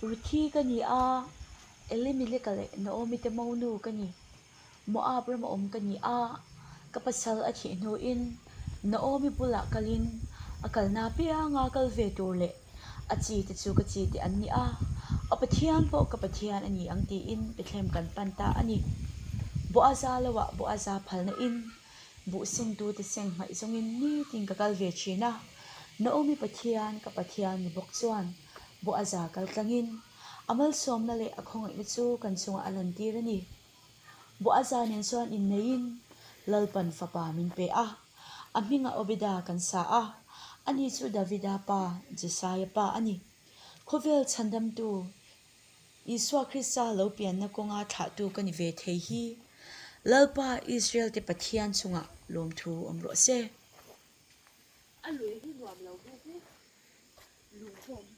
Ruthi ka ni a, Elimeleka leh Naomi te monu ka ni. Moab rama awm ka ni a, ka pasal a thih hnuin Naomi bulah kalin a kalna pianga kal ve tur leh a chi te chu ka chi te an ni a, a Pathian pawh ka Pathian a ni ang tiin Bethlehem kan pan ta a ni. Boaza loah Boaza phalna in buh sengtute seng hmaih zawngin nitin ka kal ve thin a, Naomi Pathian ka Pathian ni bawk chuan Boaza kal tlangin a malsawmna leh a khawngaihna chu kan chungah a lantir a ni. Boaza nen chuan inneiin Lalpan fapa min pe a, a hmingah Obeda kan sa a, ani chu Davida pa Jesaia pa a ni. Khawvel chhandamtu Isua Krista lo pianna kawnga thlahtu ka ni ve thei hi Lalpa Israel-te Pathian chungah lawmthu awm rawh se. A lui hi nuam lo bik hi lung pawh awm.